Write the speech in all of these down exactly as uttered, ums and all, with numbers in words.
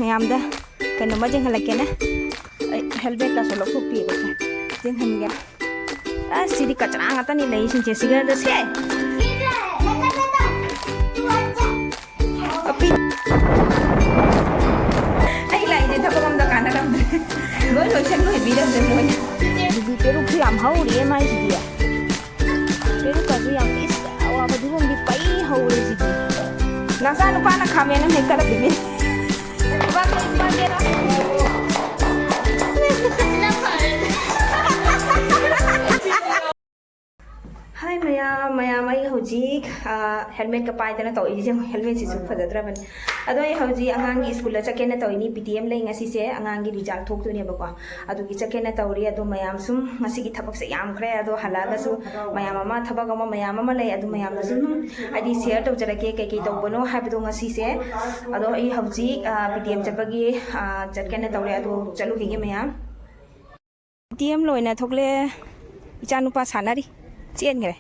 ꯃꯌꯥꯝꯗ ꯀꯩꯅꯣꯝꯃ ꯌꯦꯡꯍꯜꯂꯛꯀꯦꯅꯦ꯫ ꯑꯩ ꯍꯦꯜꯃꯦꯠꯀꯁꯨ ꯂꯧꯊꯣꯛꯄꯤꯕꯁꯦ ꯌꯦꯡꯍꯟꯒꯦ꯫ ꯑꯁ, ꯁꯤꯗꯤ ꯀꯆꯔꯥ ꯉꯥꯛꯇꯅꯤ ꯂꯩꯔꯤꯁꯤꯡꯁꯦ꯫ ꯁꯤꯒꯔꯗ ꯁꯦ꯫ ꯑꯄꯤ-, ꯑꯩ ꯂꯥꯛꯏꯁꯦ ꯊꯕꯛ ꯑꯝꯗ ꯀꯥꯟꯅꯔꯝꯗ꯭ꯔꯦ꯫ ꯂꯣꯏ ꯂꯣꯏꯁꯟ ꯂꯣꯏꯕꯤꯔꯝꯃꯦ ꯃꯣꯏꯅ꯫ ꯕꯤꯕꯤ ꯄꯦꯔꯨꯛꯁꯨ ꯌꯥꯝ ꯍꯧꯔꯤꯌꯦ ꯃꯥꯏꯁꯤꯗꯤ꯫ ꯄꯦꯔꯨꯛꯀꯁꯨ ꯌꯥꯝ ꯏꯁ, ꯑꯋꯥ ꯐꯗꯤꯒꯣꯝꯗꯤ ꯄꯩ ꯍꯧꯔꯦ ꯁꯤꯗꯤ꯫ ꯅꯆꯥ ꯅꯨꯄꯥꯅ ꯈꯥꯃꯦꯟ ꯑꯃ ꯍꯦꯛꯇꯠꯂꯛꯄꯤꯅꯤ꯫ ꯍꯥꯏ ꯃꯌꯥꯝ, ꯃꯌꯥꯝ, ꯑꯩ ꯍꯧꯖꯤꯛ, ꯑ, ꯍꯦꯜꯃꯦꯠꯀ ꯄꯥꯏꯗꯅ ꯇꯧꯔꯤꯁꯦ ꯌꯦꯡꯉꯣ꯫ ꯍꯦꯜꯃꯦꯠꯁꯤꯁꯨ ꯐꯖꯗ꯭ꯔꯕꯅꯤ꯫ ꯑꯗꯣ ꯑꯩ ꯍꯧꯖꯤꯛ ꯑꯉꯥꯡꯒꯤ ꯁ꯭ꯀꯨꯜꯗ ꯆꯠꯀꯦꯅ ꯇꯧꯔꯤꯅꯤ꯫ ꯄꯤ ꯇꯤ ꯑꯦꯝ ꯂꯩ ꯉꯁꯤꯁꯦ, ꯑꯉꯥꯡꯒꯤ ꯔꯤꯖꯜ ꯊꯣꯛꯇꯣꯏꯅꯦꯕꯀꯣ꯫ ꯑꯗꯨꯒꯤ ꯆꯠꯀꯦꯅ ꯇꯧꯔꯤ꯫ ꯑꯗꯣ ꯃꯌꯥꯝ ꯁꯨꯝ ꯉꯁꯤꯒꯤ ꯊꯕꯛꯁꯦ ꯌꯥꯝꯈ꯭ꯔꯦ꯫ ꯑꯗꯣ ꯍꯜꯂꯛꯑꯒꯁꯨ ꯃꯌꯥꯝ ꯑꯃ, ꯊꯕꯛ ꯑꯃ, ꯃꯌꯥꯝ ꯑꯃ ꯂꯩ꯫ ꯑꯗꯨ ꯃꯌꯥꯝꯗꯁꯨ ꯑꯗꯨꯝ ꯍꯥꯏꯗꯤ ꯁꯤꯌꯔ ꯇꯧꯖꯔꯛꯀꯦ ꯀꯩꯀꯩ ꯇꯧꯕꯅꯣ ꯍꯥꯏꯕꯗꯣ ꯉꯁꯤꯁꯦ꯫ ꯑꯗꯣ ꯑꯩ ꯍꯧꯖꯤꯛ, ꯑ, ꯄꯤ ꯇꯤ ꯑꯦꯝ ꯆꯠꯄꯒꯤ, ꯑ, ꯆꯠꯀꯦꯅ ꯇꯧꯔꯦ꯫ ꯑꯗꯣ ꯆꯠꯂꯨꯈꯤꯒꯦ ꯃꯌꯥꯝ꯫ ꯄꯤ ꯇꯤ ꯑꯦꯝ ꯂꯣꯏꯅ ꯊꯣꯛꯂꯛꯑꯦ꯫ ꯏꯆꯥꯅꯨꯄꯥ ꯁꯥꯟꯅꯔꯤ꯫ ꯆꯦꯟꯈ꯭ꯔꯦ꯫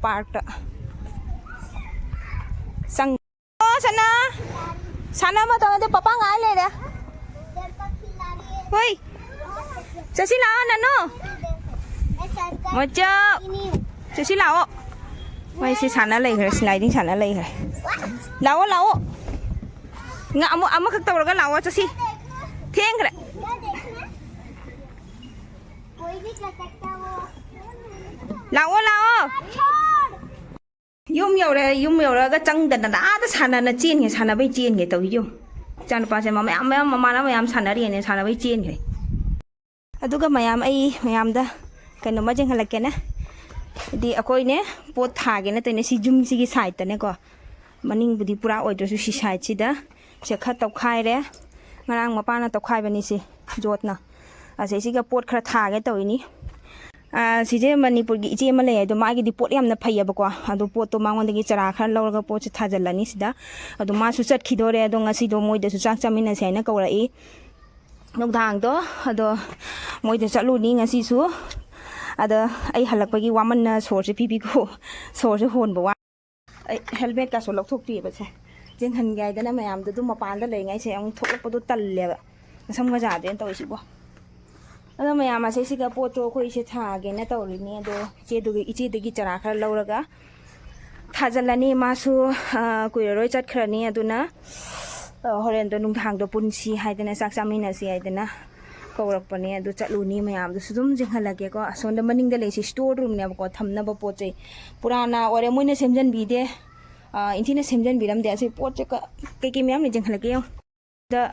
ꯄꯥꯔꯛꯇ꯫ ꯆꯪ-, ꯑꯣ, ꯁꯅꯥ꯫ ꯁꯥꯟꯅꯕ ꯃꯇꯝ ꯅꯠꯇꯦ, ꯄꯄꯥ ꯉꯥꯏ ꯂꯩꯔꯦ꯫ ꯍꯣꯏ꯫ ꯆꯠꯁꯤ ꯂꯥꯛꯑꯣ, ꯅꯅꯨ꯫ ꯃꯆꯥ꯫ ꯆꯠꯁꯤ ꯂꯥꯛꯑꯣ꯫ ꯃꯣꯏ ꯁꯤ ꯁꯥꯟꯅ ꯂꯩꯈ꯭ꯔꯦ, sliding ꯁꯥꯟꯅ ꯂꯩꯈ꯭ꯔꯦ꯫ ꯂꯥꯛꯑꯣ, ꯂꯥꯛꯑꯣ꯫ ꯉ-, ꯑꯃꯨꯛ, ꯑꯃꯈꯛ ꯇꯧꯔꯒ ꯂꯥꯛꯑꯣ, ꯆꯠꯁꯤ꯫ ꯊꯦꯡꯈ꯭ꯔꯦ꯫ ꯂꯥꯛꯑꯣ, ꯂꯥꯛꯑꯣ꯫ ꯌꯨꯝ ꯌꯧꯔꯦ, ꯌꯨꯝ ꯌꯧꯔꯛꯑꯒ ꯆꯪꯗꯅ ꯑꯥꯗ ꯁꯥꯟꯅꯅ ꯆꯦꯟꯒꯦ, ꯁꯥꯟꯅꯕꯩ ꯆꯦꯟꯒꯦ ꯇꯧꯏ ꯌꯨꯝ꯫ ꯏꯆꯥꯅꯨꯄꯥꯁꯦ ꯃ-, ꯃꯌꯥꯝ, ꯃꯌꯥꯝ ꯃꯃꯥꯟꯅꯕ ꯃꯌꯥꯝ ꯁꯥꯟꯅꯔꯤꯑꯅꯦ, ꯁꯥꯟꯅꯕꯩ ꯆꯦꯟꯈ꯭ꯔꯦ꯫ ꯑꯗꯨꯒ ꯃꯌꯥꯝ, ꯑꯩ ꯃꯌꯥꯝꯗ ꯀꯩꯅꯣꯝꯃ ꯌꯦꯡꯍꯜꯂꯛꯀꯦꯅꯦ꯫ ꯍꯥꯏꯗꯤ ꯑꯩꯈꯣꯏꯅꯦ ꯄꯣꯠ ꯊꯥꯒꯦꯅ ꯇꯧꯔꯤꯅꯦ ꯁꯤ ꯌꯨꯝꯁꯤꯒꯤ ꯁꯥꯏꯠꯇꯅꯦꯀꯣ꯫ ꯃꯅꯤꯡꯕꯨꯗꯤ ꯄꯨꯔꯥ ꯑꯣꯏꯗ꯭ꯔꯁꯨ ꯁꯤ ꯁꯥꯏꯠꯁꯤꯗ ꯁꯦ ꯈꯔ ꯇꯧꯈꯥꯏꯔꯦ꯫ ꯉꯔꯥꯡ ꯃꯄꯥꯅ ꯇꯧꯈꯥꯏꯕꯅꯤ ꯁꯤ ꯖꯣꯠꯅ꯫ ꯑꯁꯤꯁꯤꯒ ꯄꯣꯠ ꯈꯔ ꯊꯥꯒꯦ ꯇꯧꯔꯤꯅꯤ꯫ ꯑꯥ, ꯁꯤꯁꯦ ꯃꯅꯤꯄꯨꯔꯒꯤ ꯏꯆꯦ ꯑꯃ ꯂꯩ, ꯑꯗꯣ ꯃꯥꯒꯤꯗꯤ ꯄꯣꯠ ꯌꯥꯝꯅ ꯐꯩꯌꯦꯕꯀꯣ꯫ ꯑꯗꯣ ꯄꯣꯠꯇꯣ ꯃꯉꯣꯟꯗꯒꯤ ꯆꯔꯥ ꯈꯔ ꯂꯧꯔꯒ ꯄꯣꯠꯁꯦ ꯊꯥꯖꯤꯜꯂꯅꯤ ꯁꯤꯗ꯫ ꯑꯗꯣ ꯃꯥꯁꯨ ꯆꯠꯈꯤꯗꯣꯔꯦ꯫ ꯑꯗꯣ ꯉꯁꯤꯗꯣ ꯃꯣꯏꯗꯁꯨ ꯆꯥꯛ ꯆꯥꯃꯤꯟꯅꯁꯦ ꯍꯥꯏꯅ ꯀꯧꯔꯛꯏ ꯅꯨꯡꯗꯥꯡꯗꯣ꯫ ꯑꯗꯣ ꯃꯣꯏꯗ ꯆꯠꯂꯨꯅꯤ ꯉꯁꯤꯁꯨ꯫ ꯑꯗ ꯑꯩ ꯍꯜꯂꯛꯄꯒꯤ ꯋꯥꯃꯟꯅ ꯁꯣꯔꯁꯦ ꯄꯤꯕꯤꯀꯣ, ꯁꯣꯔꯁꯦ ꯍꯣꯟꯕ ꯋꯥ꯫ ꯑꯩ ꯍꯦꯜꯃꯦꯠꯀꯁꯨ ꯂꯧꯊꯣꯛꯇ꯭ꯔꯤꯕꯁꯦ꯫ ꯆꯦꯟꯍꯟꯒꯦ ꯍꯥꯏꯗꯅ ꯃꯌꯥꯝꯗꯣ ꯑꯗꯨꯝ ꯃꯄꯥꯟꯗ ꯂꯩꯔꯤꯉꯩꯁꯦ ꯑꯃꯨꯛ ꯊꯣꯛꯂꯛꯄꯗꯣ ꯇꯜꯂꯦꯕ꯫ ꯃꯁꯝ ꯃꯖꯥꯗꯦꯅ ꯇꯧꯔꯤꯁꯤꯕꯣ꯫ ꯑꯗꯣ ꯃꯌꯥꯝ ꯑꯁꯤꯁꯤꯒ ꯄꯣꯠꯇꯣ ꯑꯩꯈꯣꯏ ꯏꯆꯦ ꯊꯥꯒꯦꯅ ꯇꯧꯔꯤꯅꯤ꯫ ꯑꯗꯣ ꯏꯆꯦꯗꯨꯒꯤ, ꯏꯆꯦꯗꯒꯤ ꯆꯔꯥ ꯈꯔ ꯂꯧꯔꯒ ꯊꯥꯖꯤꯜꯂꯅꯤ꯫ ꯃꯥꯁꯨ, ꯑ, ꯀꯨꯏꯔꯔꯣꯏ ꯆꯠꯈ꯭ꯔꯅꯤ꯫ ꯑꯗꯨꯅ, ꯑ, ꯍꯣꯔꯦꯟꯗꯣ ꯅꯨꯡꯗꯥꯡꯗꯣ ꯄꯨꯟꯁꯤ ꯍꯥꯏꯗꯅ, ꯆꯥꯛ ꯆꯥꯃꯤꯟꯅꯁꯤ ꯍꯥꯏꯗꯅ ꯀꯧꯔꯛꯄꯅꯦ꯫ ꯑꯗꯨ ꯆꯠꯂꯨꯅꯤ꯫ ꯃꯌꯥꯝꯗꯨꯁꯨ ꯑꯗꯨꯝ ꯌꯦꯡꯍꯜꯂꯒꯦꯀꯣ꯫ ꯑꯁꯣꯝꯗ ꯃꯅꯤꯡꯗ ꯂꯩꯁꯤ store roomꯅꯦꯕꯀꯣ, ꯊꯝꯅꯕ ꯄꯣꯠ ꯆꯩ꯫ ꯄꯨꯔꯥꯅ ꯑꯣꯏꯔꯦ, ꯃꯣꯏꯅ ꯁꯦꯝꯖꯟꯕꯤꯗꯦ꯫ ꯑ, ꯏꯟꯊꯤꯅ ꯁꯦꯝꯖꯟꯕꯤꯔꯝꯗꯦ꯫ ꯑꯁꯤ ꯄꯣꯠꯁꯦ ꯀ-, ꯀꯩꯀꯩ ꯃꯌꯥꯝ ꯂꯩ ꯌꯦꯡꯍꯜꯂꯛꯀꯦ ꯌꯦꯡꯉꯣ꯫ ꯗ-,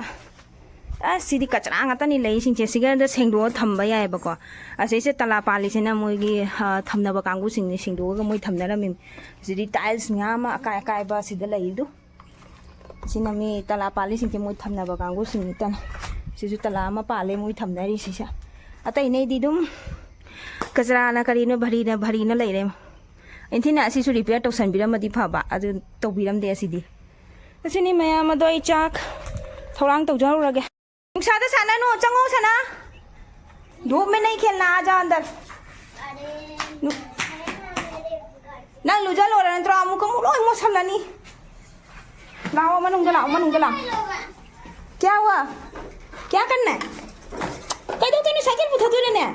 ꯑꯁ, ꯁꯤꯗꯤ ꯀꯆꯔꯥ ꯉꯥꯛꯇꯅꯤ ꯂꯩꯁꯤꯡꯁꯦ꯫ ꯁꯤꯒ ꯁꯦꯡꯗꯣꯛꯑ ꯊꯝꯕ ꯌꯥꯏꯑꯕꯀꯣ꯫ ꯑꯁꯤꯁꯦ ꯇꯂꯥ ꯄꯥꯜꯂꯤꯁꯤꯅ ꯃꯣꯏꯒꯤ, ꯑ, ꯊꯝꯅꯕ ꯀꯥꯡꯕꯨꯁꯤꯡꯅꯤ꯫ ꯁꯦꯡꯗꯣꯛꯑꯒ ꯃꯣꯏ ꯊꯝꯅꯔꯝꯃꯤꯅꯤ꯫ ꯁꯤꯗꯤ tiles ꯃꯌꯥꯝ ꯑꯃ ꯑꯀꯥꯏ ꯑꯀꯥꯏꯕ ꯁꯤꯗ ꯂꯩꯔꯤꯗꯨ꯫ ꯁꯤꯅ ꯃꯤ ꯇꯂꯥ ꯄꯥꯜꯂꯤꯁꯤꯡꯁꯦ ꯃꯣꯏ ꯊꯝꯅꯕ ꯀꯥꯡꯕꯨꯁꯤꯡꯅꯤ꯫ ꯇꯅ-, ꯁꯤꯁꯨ ꯇꯂꯥ ꯑꯃ ꯄꯥꯜꯂꯦ ꯃꯣꯏ ꯊꯝꯅꯔꯤꯁꯤꯁꯦ꯫ ꯑꯇꯩꯅꯩꯗꯤ ꯑꯗꯨꯝ ꯀꯆꯔꯥꯅ ꯀꯔꯤꯅꯣ, ꯚꯔꯤꯅ ꯚꯔꯤꯅ ꯂꯩꯔꯦ꯫ ꯏꯟꯊꯤꯅ ꯑꯁꯤꯁꯨ repair ꯇꯧꯁꯟꯕꯤꯔꯝꯃꯗꯤ ꯐꯕ, ꯑꯗꯨ ꯇꯧꯕꯤꯔꯝꯗꯦ ꯑꯁꯤꯗꯤ꯫ ꯑꯁꯤꯅꯤ ꯃꯌꯥꯝ꯫ ꯑꯗꯣ ꯑꯩ ꯆꯥꯛ ꯊꯧꯔꯥꯡ ꯇꯧꯖꯍꯧꯔꯒꯦ꯫ ꯅꯨꯡꯁꯥꯗ ꯁꯥꯟꯅꯅꯨ, ꯆꯪꯉꯣ ꯁꯥꯟꯅ꯫ धूप में नहीं खेलना, आ जाओ अंदर। ꯅꯪ ꯂꯨꯖ ꯂꯣꯏꯔ ꯅꯠꯇ꯭ꯔꯣ? ꯑꯃꯨꯛꯀ ꯑꯃꯨꯛ ꯂꯣꯏ ꯃꯣꯠꯁꯜꯂꯅꯤ꯫ ꯂꯥꯛꯑꯣ, ꯃꯅꯨꯡꯗ ꯂꯥꯛꯑꯣ, ꯃꯅꯨꯡꯗ ꯂꯥꯛꯑꯣ꯫ क्या हुआ? क्या करना है? ꯀꯩꯗꯧꯗꯣꯏꯅꯣ? ꯁꯥꯏꯀꯜ ꯄꯨꯊꯗꯣꯏꯔꯅꯦ?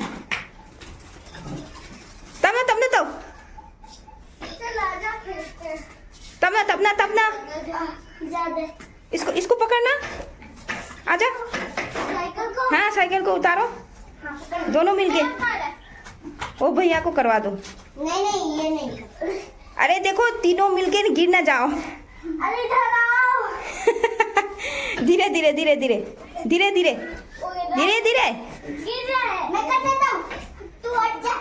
ꯇꯞꯅ, ꯇꯞꯅ ꯇꯧ꯫ चल, आ जा, खेलते हैं। ꯇꯞꯅ, ꯇꯞꯅ, ꯇꯞꯅ꯫ जा, जा दे। इसको, इसको पकड़ना। आजा। साइकिल को। हाँ, साइकिल को उतारो। हाँ, पकड़। दोनों मिलके। मेरा कार है। ओ भैया को करवा दो। नहीं, नहीं, ये नहीं। अरे देखो, तीनों मिलके न गिर ना जाओ। अरे इधर आओ। धीरे, धीरे, धीरे, धीरे। धीरे, धीरे। ओ, इधर। धीरे, धीरे। गिर रहा है। मैं कर देता हूँ। तू हट जा।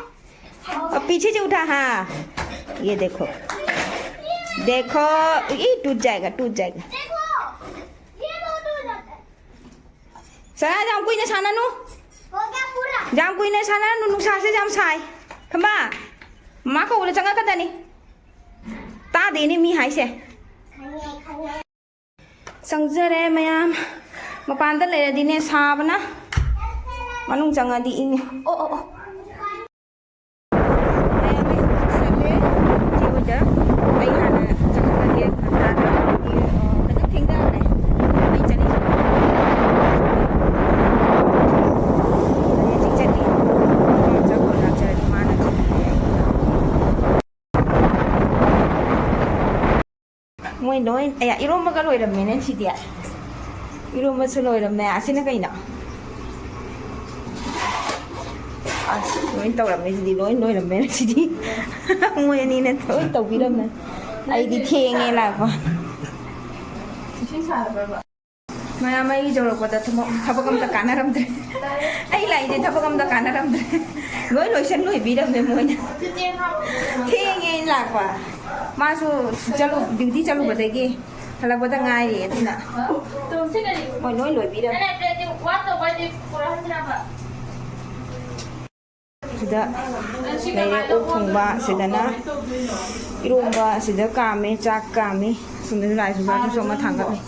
अब पीछे से उठा, हाँ, ये देखो, देखो, ये टूट जाएगा, टूट जाएगा। देखो, ये बहुत हो जाता है। ꯁꯅꯥ, ꯌꯥꯝ ꯀꯨꯏꯅ ꯁꯥꯟꯅꯅꯨ꯫ हो गया पूरा। ꯌꯥꯝ ꯀꯨꯏꯅ ꯁꯥꯟꯅꯅꯨ, ꯅꯨꯡꯁꯥꯁꯦ ꯌꯥꯝ ꯁꯥꯏ꯫ ꯈꯪꯕ? ꯃꯃꯥ ꯀꯧꯕꯗ ꯆꯪꯉꯛꯀꯗꯅꯤ꯫ ꯇꯥꯗꯦꯅꯦ ꯃꯤ ꯍꯥꯏꯁꯦ꯫ ꯈꯪꯉꯦ, ꯈꯪꯉꯦ꯫ ꯆꯪꯖꯔꯦ ꯃꯌꯥꯝ꯫ ꯃꯄꯥꯟꯗ ꯂꯩꯔꯗꯤꯅꯦ ꯁꯥꯕꯅ꯫ ꯃꯅꯨꯡ ꯆꯪꯉꯗꯤ ꯏꯪꯉꯦ꯫ ꯑꯣ, ꯑꯣ, ꯑꯣ꯫ ꯃꯌꯥꯝ ꯑꯩ ꯆꯠꯂꯦ꯫ ꯏꯆꯦ ꯍꯣꯏꯗ ꯑꯩ ꯍꯥꯟꯅ ꯆꯪꯉꯛꯑꯒꯦ ꯉꯟꯇꯥꯅ꯫ ꯂꯣꯏ, ꯑꯌꯥ, ꯏꯔꯣꯝꯕꯒ ꯂꯣꯏꯔꯝꯃꯦꯅꯦ ꯁꯤꯗꯤ꯫ ꯏꯔꯣꯝꯕꯁꯨ ꯂꯣꯏꯔꯝꯃꯦ꯫ ꯑꯁꯤꯅ ꯀꯩꯅꯣ? ꯑꯁ, ꯂꯣꯏ ꯇꯧꯔꯝꯃꯦ ꯁꯤꯗꯤ, ꯂꯣꯏ ꯂꯣꯏꯔꯝꯃꯦ ꯁꯤꯗꯤ꯫ ꯃꯣꯏ ꯑꯅꯤꯅ ꯂꯣꯏ ꯇꯧꯕꯤꯔꯝꯃꯦ꯫ ꯑꯩꯗꯤ ꯊꯦꯡꯉꯦ ꯂꯥꯛꯄ꯫ ꯃꯌꯥꯝ ꯑꯩ ꯌꯧꯔꯛꯄꯗ ꯊꯕꯛ, ꯊꯕꯛ ꯑꯝꯇ ꯀꯥꯟꯅꯔꯝꯗ꯭ꯔꯦ꯫ ꯑꯩ ꯂꯥꯛꯏꯁꯦ ꯊꯕꯛ ꯑꯝꯇ ꯀꯥꯟꯅꯔꯝꯗ꯭ꯔꯦ꯫ ꯂꯣꯏ ꯂꯣꯏꯁꯟ ꯂꯣꯏꯕꯤꯔꯝꯃꯦ ꯃꯣꯏꯅ꯫ ꯊꯦꯡꯉꯦ ꯑꯩꯅ ꯂꯥꯛꯄ꯫ ꯃꯥꯁꯨ ꯆꯠꯂꯨ, ꯗ꯭ꯌꯨꯇꯤ ꯆꯠꯂꯨꯕꯗꯒꯤ ꯍꯜꯂꯛꯄꯗ ꯉꯥꯏꯔꯤ ꯑꯗꯨꯅ꯫ ꯃꯣꯏ ꯂꯣꯏ ꯂꯣꯏꯕꯤꯔꯝꯃꯦ꯫ ꯁꯤꯗ ꯂꯩꯔꯦ ꯑꯣꯛ ꯊꯣꯡꯕ, ꯁꯤꯗꯅ ꯏꯔꯣꯝꯕ, ꯁꯤꯗ ꯀꯥꯝꯃꯦ, ꯆꯥꯛ ꯀꯥꯝꯃꯤ, ꯁꯣꯝꯗꯁꯨ ꯂꯥꯏꯁꯨ ꯆꯥꯛꯁꯨ ꯑꯃ ꯊꯥꯡꯒꯠꯂꯤ꯫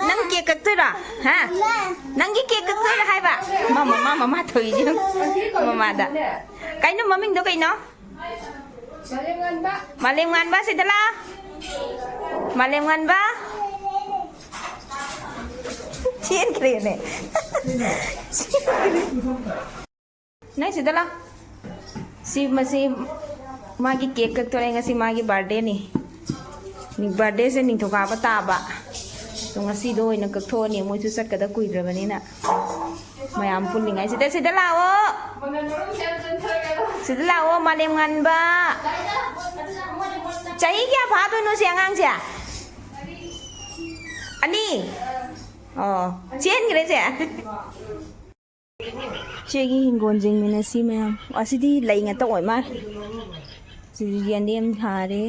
ꯅꯪ ꯀꯦꯛ ꯀꯛꯇꯣꯏꯔꯣ? ꯍꯥ? ꯅꯪꯒꯤ ꯀꯦꯛ ꯀꯛꯇꯣꯏꯔꯣ ꯍꯥꯏꯕ? ꯃꯥ ꯃꯃꯥ, ꯃꯃꯥ ꯊꯣꯛꯏꯁꯦ ꯃꯃꯥꯗ꯫ ꯀꯩꯅꯣ ꯃꯃꯤꯡꯗꯣ ꯀꯩꯅꯣ? ꯃꯥꯂꯦꯝ ꯉꯥꯟꯕ, ꯁꯤꯗ ꯂꯥ꯫ ꯃꯥꯂꯦꯝ ꯉꯥꯟꯕ꯫ ꯆꯦꯟꯈ꯭ꯔꯦꯅꯦ꯫ ꯅꯪ ꯁꯤꯗ ꯂꯥ꯫ ꯁꯤ, ꯃꯁꯤ ꯃꯥꯒꯤ ꯀꯦꯛ ꯀꯛꯇꯣꯔꯦ꯫ ꯉꯁꯤ ꯃꯥꯒꯤ ꯕꯥꯔꯗꯦꯅꯤ꯫ ꯕꯥꯔꯗꯦꯁꯦ ꯅꯤꯡꯊꯧꯀꯥꯕ ꯇꯥꯕ꯫ ꯑꯗꯣ ꯉꯁꯤꯗꯣ ꯑꯣꯏꯅ ꯀꯛꯊꯣꯛꯑꯅꯤ꯫ ꯃꯣꯏꯁꯨ ꯆꯠꯀꯗ ꯀꯨꯏꯗ꯭ꯔꯕꯅꯤꯅ꯫ ꯃꯌꯥꯝ ꯄꯨꯜꯂꯤꯉꯩꯁꯤꯗ꯫ ꯁꯤꯗ ꯂꯥꯛꯑꯣ꯫ ꯁꯤꯗ ꯂꯥꯛꯑꯣ, ꯃꯥꯂꯦꯝ ꯉꯥꯟꯕ꯫ ꯆꯍꯤ ꯀꯌꯥ ꯐꯥꯗꯣꯏꯅꯣ ꯁꯤ ꯑꯉꯥꯡꯁꯦ? ꯑꯅꯤ? ꯑꯣ, ꯆꯦꯟꯈ꯭ꯔꯦ ꯁꯦ꯫ ꯏꯆꯦꯒꯤ ꯍꯤꯡꯒꯣꯜ ꯌꯦꯡꯃꯤꯟꯅꯁꯤ ꯃꯌꯥꯝ꯫ ꯑꯁꯤꯗꯤ ꯂꯩ ꯉꯥꯛꯇ ꯑꯣꯏ ꯃꯥꯜꯂꯦ꯫ ꯁꯤꯗꯤ ꯌꯦꯟꯗꯦꯝ ꯊꯥꯔꯦ꯫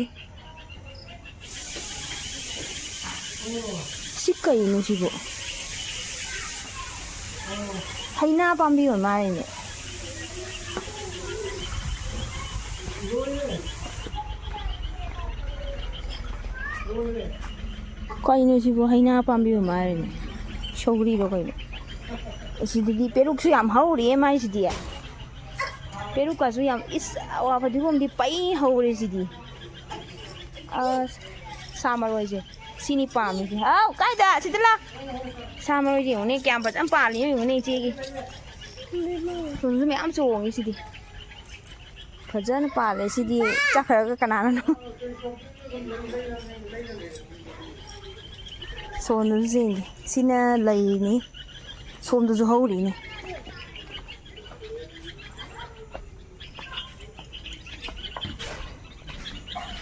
ꯁꯤ ꯀꯩꯅꯣ ꯁꯤꯕꯨ? ꯍꯩꯅꯥ ꯄꯥꯝꯕꯤ ꯑꯣꯏ ꯃꯥꯜꯂꯦꯅꯦ꯫ ꯀꯩꯅꯣ ꯁꯤꯕꯨ? ꯍꯩꯅꯥ ꯄꯥꯝꯕꯤ ꯑꯣꯏ ꯃꯥꯜꯂꯦꯅꯦ꯫ ꯁꯧꯒ꯭ꯔꯤꯔꯣ ꯀꯩꯅꯣ? ꯑꯁꯤꯗꯗꯤ ꯄꯦꯔꯨꯛꯁꯨ ꯌꯥꯝ ꯍꯧꯔꯤꯌꯦ ꯃꯥꯏꯁꯤꯗꯤ꯫ ꯄꯦꯔꯨꯛꯀꯁꯨ ꯌꯥꯝ, ꯏꯁ, ꯑꯋꯥ ꯐꯗꯤꯒꯣꯝꯗꯤ ꯄꯩ ꯍꯧꯔꯦ ꯁꯤꯗꯤ꯫ ꯑꯁ, ꯁꯥ ꯃꯔꯣꯏꯁꯦ ꯁꯤꯅꯤ ꯄꯥꯝꯃꯤꯁꯦ꯫ ꯑꯥꯎ, ꯀꯥꯏꯗ? ꯁꯤꯗ ꯂꯥ꯫ ꯁꯥ ꯃꯔꯣꯏꯁꯦ ꯌꯦꯡꯉꯨꯅꯦ, ꯀꯌꯥꯝ ꯐꯖꯅ ꯄꯥꯜꯂꯤ ꯌꯦꯡꯉꯨꯅꯦ ꯏꯆꯦꯒꯤ꯫ ꯁꯣꯝꯗꯁꯨ ꯃꯌꯥꯝ ꯆꯣꯡꯉꯤ ꯁꯤꯗꯤ꯫ ꯐꯖꯅ ꯄꯥꯜꯂꯦ꯫ ꯁꯤꯗꯤ ꯆꯠꯈ꯭ꯔꯒ ꯀꯅꯥꯅꯅꯣ? ꯁꯣꯝꯗꯁꯨ ꯌꯦꯡꯒꯦ꯫ ꯁꯤꯅ ꯂꯩꯅꯤ꯫ ꯁꯣꯝꯗꯁꯨ ꯍꯧꯔꯤꯅꯤ꯫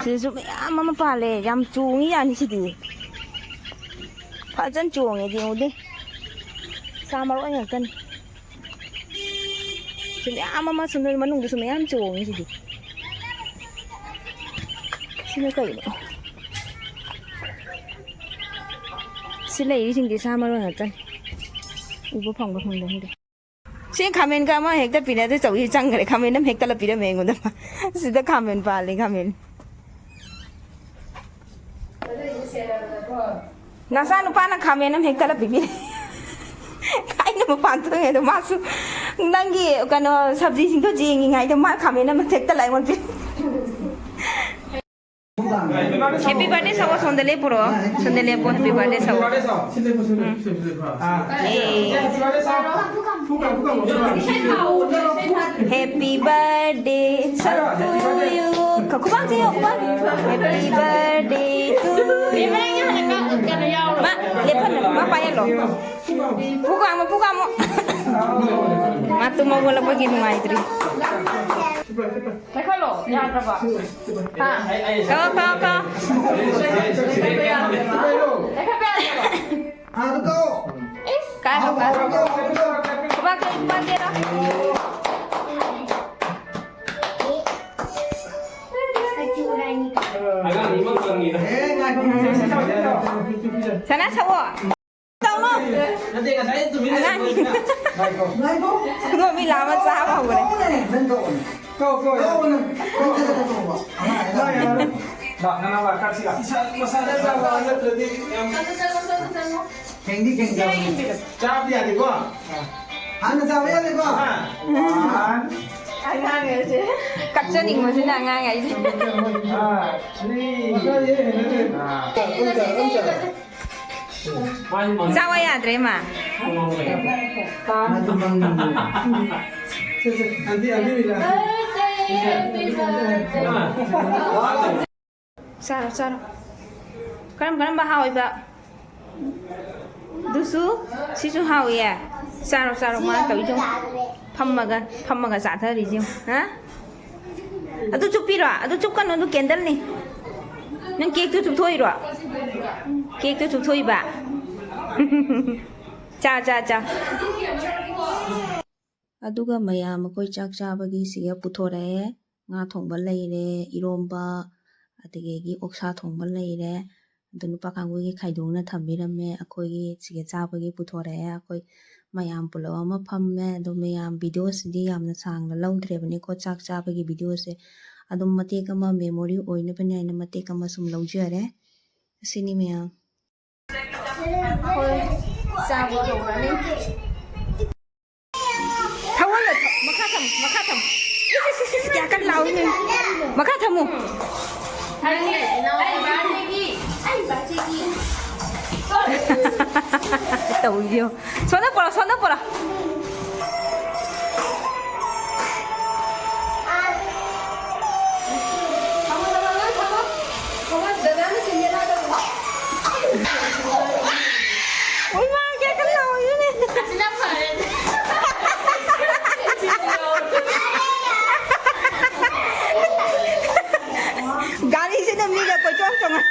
ꯁꯤꯗꯁꯨ ꯃꯌꯥꯝ ꯑꯃ ꯄꯥꯜꯂꯦ꯫ ꯌꯥꯝ ꯆꯣꯡꯉꯤ ꯌꯥꯅꯤ ꯁꯤꯗꯤ꯫ ꯐꯖꯅ ꯆꯣꯡꯉꯦ, ꯌꯦꯡꯉꯨꯗꯦ꯫ ꯁꯥ ꯃꯔꯣꯏ ꯉꯥꯛꯇꯅꯤ꯫ ꯁꯤ ꯃꯌꯥꯝ ꯑꯃ ꯁꯣꯝꯗ ꯃꯅꯨꯡꯗꯁꯨ ꯃꯌꯥꯝ ꯆꯣꯡꯉꯤ ꯁꯤꯗꯤ꯫ ꯁꯤꯅ ꯀꯩꯅꯣ? ꯁꯤ ꯂꯩꯔꯤꯁꯤꯡꯁꯦ ꯁꯥ ꯃꯔꯣꯏ ꯉꯥꯛꯇꯅꯤ꯫ ꯎꯕ ꯐꯪꯕ ꯐꯪꯗꯕ ꯈꯪꯗꯦ꯫ ꯁꯤ ꯈꯥꯃꯦꯟꯒ ꯑꯃ ꯍꯦꯛꯇ ꯄꯤꯅꯗꯣꯏ ꯇꯧꯏ꯫ ꯆꯪꯈ꯭ꯔꯦ꯫ ꯈꯥꯃꯦꯟ ꯑꯃ ꯍꯦꯛꯇ ꯄꯤꯔꯝꯃꯦ ꯑꯩꯉꯣꯟꯗ꯫ ꯁꯤꯗ ꯈꯥꯃꯦꯟ ꯄꯥꯜꯂꯤ, ꯈꯥꯃꯦꯟ꯫ ꯅꯆꯥ ꯅꯨꯄꯥꯅ ꯈꯥꯃꯦꯟ ꯑꯃ ꯍꯦꯛꯇ ꯄꯤꯕꯤꯔꯦ꯫ ꯑꯩꯅ ꯃꯄꯥꯟ ꯊꯣꯛꯏꯉꯩꯗ ꯃꯥꯁꯨ ꯅꯪꯒꯤ ꯀꯩꯅꯣ ꯁꯕꯖꯤꯁꯤꯡꯗꯣ ꯌꯦꯡꯉꯤꯉꯩꯗ ꯃꯥ ꯈꯥꯃꯦꯟ ꯑꯃ ꯍꯦꯛꯇ ꯑꯩꯉꯣꯟꯗ ꯄꯤ꯫ Happy birthday ꯁꯛꯑꯣ, ꯁꯣꯝꯗ ꯂꯦꯞꯄꯨꯔꯣ꯫ ꯁꯣꯝꯗ ꯂꯦꯞꯄꯣ, happy birthday ꯁꯛꯑꯣ꯫ Um. A. Happy birthday to you. ꯈꯨꯕꯥꯛ ꯆꯤꯡꯉꯣ, ꯈꯨꯕꯥꯛ꯫ Happy birthday to you. ꯃꯥ ꯂꯦꯞꯍꯜꯂꯣ, ꯃꯥ ꯄꯥꯏꯍꯜꯂꯣ꯫ ꯄꯨ ꯀꯥꯝꯃꯣ, ꯄꯨ ꯀꯥꯝꯃꯣ꯫ ꯃꯥ ꯇꯨꯝ ꯍꯧꯒꯠꯂꯛꯄꯒꯤ ꯅꯨꯡꯉꯥꯏꯇ꯭ꯔꯤ꯫ ꯂꯩꯈꯠꯂꯣ, ꯌꯥꯗ꯭ꯔꯕ? ꯍꯥ? ꯀꯥꯎ, ꯀꯥꯎ, ꯀꯥꯎ꯫ ꯂꯩꯈꯠꯄ ꯌꯥꯗ꯭ꯔꯕ? ꯑꯥꯗ ꯀꯥꯎ꯫ ꯏꯁ! ꯀꯥꯏ ꯍꯧ, ꯀꯥꯏ ꯍꯧ꯫ ꯈꯨꯕꯥꯛ ꯆꯤꯡ, ꯈꯨꯕꯥꯛ ꯆꯤꯡ꯫ ꯑꯉꯥꯡ ꯑꯅꯤꯃꯛ ꯆꯪꯉꯤꯗ꯫ ꯑꯦ, ꯉꯥꯏꯈꯣ꯫ ꯁꯅꯥ ꯁꯛꯑꯣ꯫ ꯇꯧꯅꯨ꯫ ꯅꯠꯇꯦ, ꯉꯁꯥꯏ ꯇꯨꯃꯤꯟꯅ ꯑꯉꯥꯡ꯫ ꯂꯩꯕ꯫ ꯉꯥꯏꯈꯣ꯫ ꯉꯥꯏꯈꯣ꯫ ꯈꯨꯗꯣꯝꯕꯤ ꯂꯥꯛꯑꯒ ꯆꯥꯕ ꯍꯧꯈ꯭ꯔꯦ꯫ ꯅꯪ ꯇꯧꯑꯣꯅꯦ꯫ ꯀꯧ, ꯀꯧ, ꯌꯥꯔꯦ꯫ ꯀꯧ, ꯅꯪ꯫ ꯅꯪ ꯆꯠꯂꯒ ꯇꯧꯑꯣꯕ꯫ ꯑꯉꯥꯡ ꯌꯥꯔꯦ꯫ ꯂꯥꯛ, ꯅꯅꯥꯎ ꯂꯥꯛ, ꯀꯛꯁꯤ ꯂꯥꯛ꯫ ꯏꯁꯥ ꯃꯁꯥꯗ ꯆꯥꯕ ꯅꯠꯇ꯭ꯔꯗꯤ ꯌꯥꯝ ꯆꯠꯂꯣ, ꯆꯠꯂꯣ, ꯆꯠꯂꯣ, ꯆꯠꯂꯣ꯫ ꯊꯦꯡꯗꯤ ꯊꯦꯡꯖꯕꯅꯤ꯫ ꯆꯥꯕꯗꯤ ꯌꯥꯗꯦꯀꯣ? ꯍꯥꯟꯅ ꯆꯥꯕ ꯌꯥꯗꯦꯀꯣ? ꯑꯥ꯫ ꯑꯉꯥꯡ ꯍꯥꯏꯁꯦ꯫ ꯀꯞꯆꯅꯤꯡꯕꯁꯤꯅ ꯑꯉꯥꯡ ꯍꯥꯏꯁꯦ꯫ ꯑꯥ, ꯊ꯭ꯔꯤ꯫ ꯃꯁꯥꯗꯤ ꯍꯩꯅꯗꯦ꯫ ꯑꯥ꯫ ꯆꯥꯎ ꯌꯥꯗ꯭ꯔꯦ, ꯃꯥ꯫ ꯃꯥꯗꯤ ꯃꯪ ꯃꯪ꯫ ꯁꯦ, ꯁꯦ, ꯑꯟꯇꯤ, ꯑꯟꯇꯤ ꯃꯤꯂꯥ꯫ ꯆꯥꯔꯣ, ꯆꯥꯔꯣ꯫ ꯀꯔꯝ ꯀꯔꯝꯕ ꯍꯥꯎꯏꯕ? ꯑꯗꯨꯁꯨ, ꯁꯤꯁꯨ ꯍꯥꯎꯏꯌꯦ꯫ ꯆꯥꯔꯣ, ꯆꯥꯔꯣ, ꯃꯥꯅ ꯇꯧꯔꯤꯁꯦ ꯌꯦꯡꯉꯨ꯫ ꯐꯝꯃꯒ, ꯐꯝꯃꯒ ꯆꯥꯊꯔꯤꯁꯦ ꯌꯦꯡꯉꯨ꯫ ꯍꯥ? ꯑꯗꯨ ꯆꯨꯞꯄꯤꯔꯣ? ꯑꯗꯨ ꯆꯨꯞꯀꯅꯨ, ꯑꯗꯨ candleꯅꯤ꯫ ꯅꯪ cakeꯇꯨ ꯆꯨꯞꯊꯣꯛꯏꯔꯣ? Cakeꯇꯨ ꯆꯨꯞꯊꯣꯛꯏꯕ? ꯆꯥ, ꯆꯥ, ꯆꯥ꯫ ꯑꯗꯨꯒ ꯃꯌꯥꯝ ꯑꯩꯈꯣꯏ ꯆꯥꯛ ꯆꯥꯕꯒꯤ ꯁꯤꯒ ꯄꯨꯊꯣꯔꯛꯑꯦ꯫ ꯉꯥ ꯊꯣꯡꯕ ꯂꯩꯔꯦ, ꯏꯔꯣꯝꯕ, ꯑꯗꯒꯤ ꯑꯣꯛꯁꯥ ꯊꯣꯡꯕ ꯂꯩꯔꯦ꯫ ꯑꯗꯨ ꯅꯨꯄꯥ ꯀꯥꯡꯕꯨꯒꯤ ꯈꯥꯏꯗꯣꯛꯅ ꯊꯝꯕꯤꯔꯝꯃꯦ꯫ ꯑꯩꯈꯣꯏꯒꯤ ꯁꯤꯒ ꯆꯥꯕꯒꯤ ꯄꯨꯊꯣꯔꯛꯑꯦ꯫ ꯑꯩꯈꯣꯏ ꯃꯌꯥꯝ ꯄꯨꯂꯞ ꯑꯃ ꯐꯝꯃꯦ꯫ ꯑꯗꯣ ꯃꯌꯥꯝ videoꯁꯤꯗꯤ ꯌꯥꯝꯅ ꯁꯥꯡꯅ ꯂꯧꯗ꯭ꯔꯦꯕꯅꯤꯀꯣ, ꯆꯥꯛ ꯆꯥꯕꯒꯤ videoꯁꯦ꯫ ꯑꯗꯨꯝ ꯃꯇꯦꯛ ꯑꯃ memory ꯑꯣꯏꯅꯕꯅꯦ ꯍꯥꯏꯅ ꯃꯇꯦꯛ ꯑꯃ ꯁꯨꯝ ꯂꯧꯖꯔꯦ꯫ ꯑꯁꯤꯅꯤ ꯃꯌꯥꯝ꯫ ꯑꯩꯈꯣꯏ ꯆꯥꯕ ꯍꯧꯔꯅꯤ꯫ ꯊꯧꯍꯜꯂꯣ, ꯊ-, ꯃꯈꯥ ꯊꯝꯃꯨ, ꯃꯈꯥ ꯊꯝꯃꯨ꯫ ꯏꯁ, ꯏꯁ, ꯏꯁ, ꯏꯁ, ꯀꯌꯥ ꯀꯟꯅ ꯂꯥꯎꯏꯅꯦ꯫ ꯃꯈꯥ ꯊꯝꯃꯨ꯫ ꯇꯧꯔꯤꯁꯦ ꯌꯦꯡꯉꯨ꯫ ꯁꯣꯝꯗ ꯄꯨꯔꯛꯑꯣ, ꯁꯣꯝꯗ ꯄꯨꯔꯛꯑꯣ꯫ ꯎꯏ ꯃꯥ, ꯀꯌꯥ ꯀꯟꯅ ꯂꯥꯎꯔꯤꯅꯣꯅꯦ꯫ ꯑꯁꯤꯅ ꯐꯔꯦ꯫ ꯒꯥꯔꯤꯁꯤꯅ ꯃꯤꯒ ꯀꯣꯏꯆꯣꯡ ꯆꯣꯡꯉ꯫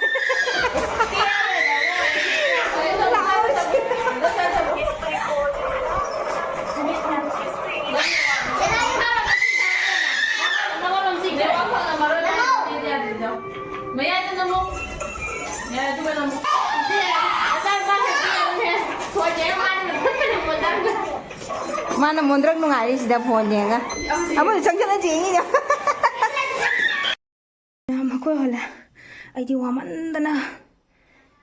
ꯃꯌꯥꯏꯗ ꯅꯝꯃꯣ꯫ ꯃꯌꯥꯏ ꯑꯗꯨꯒ ꯅꯝꯃꯣ꯫ ꯃꯥꯅ ꯃꯣꯟꯗ꯭ꯔꯛ ꯅꯨꯡꯉꯥꯏꯔꯤ ꯁꯤꯗ phone ꯌꯦꯡꯉ꯫ ꯑꯃꯁꯨ ꯆꯪꯁꯤꯜꯂ ꯌꯦꯡꯉꯤꯅꯦ꯫ ꯃꯌꯥꯝ ꯑꯩꯈꯣꯏ ꯍꯜꯂꯦ꯫ ꯑꯩꯗꯤ ꯋꯥꯃꯟꯗꯅ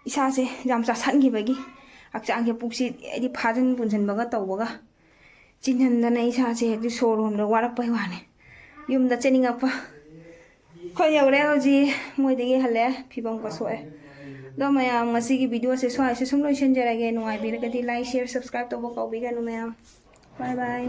ꯏꯁꯥꯁꯦ ꯌꯥꯝ ꯆꯥꯁꯟꯈꯤꯕꯒꯤ ꯍꯛꯆꯥꯡꯁꯦ, ꯄꯨꯛꯁꯤ ꯑꯩꯗꯤ ꯐꯥꯖꯤꯟ ꯄꯨꯟꯁꯤꯟꯕꯒ ꯇꯧꯕꯒ ꯆꯤꯟꯍꯟꯗꯅ ꯏꯁꯥꯁꯦ ꯍꯦꯛꯇ ꯁꯣꯔ ꯍꯣꯟꯕꯗ ꯋꯥꯔꯛꯄꯩ ꯋꯥꯅꯤ꯫ ꯌꯨꯝꯗ ꯆꯦꯟꯅꯤꯡꯉꯛꯄ꯫ ꯑꯩꯈꯣꯏ ꯌꯧꯔꯦ ꯍꯧꯖꯤꯛ, ꯃꯣꯏꯗꯒꯤ ꯍꯜꯂꯦ, ꯐꯤꯕꯝꯒ ꯁꯣꯛꯑꯦ꯫ ꯑꯗꯣ ꯃꯌꯥꯝ, ꯉꯁꯤꯒꯤ videoꯁꯦ ꯁ꯭ꯋꯥꯏꯁꯦ ꯁꯨꯝ ꯂꯣꯏꯁꯤꯟꯖꯔꯒꯦ꯫ ꯅꯨꯡꯉꯥꯏꯕꯤꯔꯒꯗꯤ like, share, subscribe ꯇꯧꯕ ꯀꯥꯎꯕꯤꯒꯅꯨ ꯃꯌꯥꯝ꯫ Bye bye꯫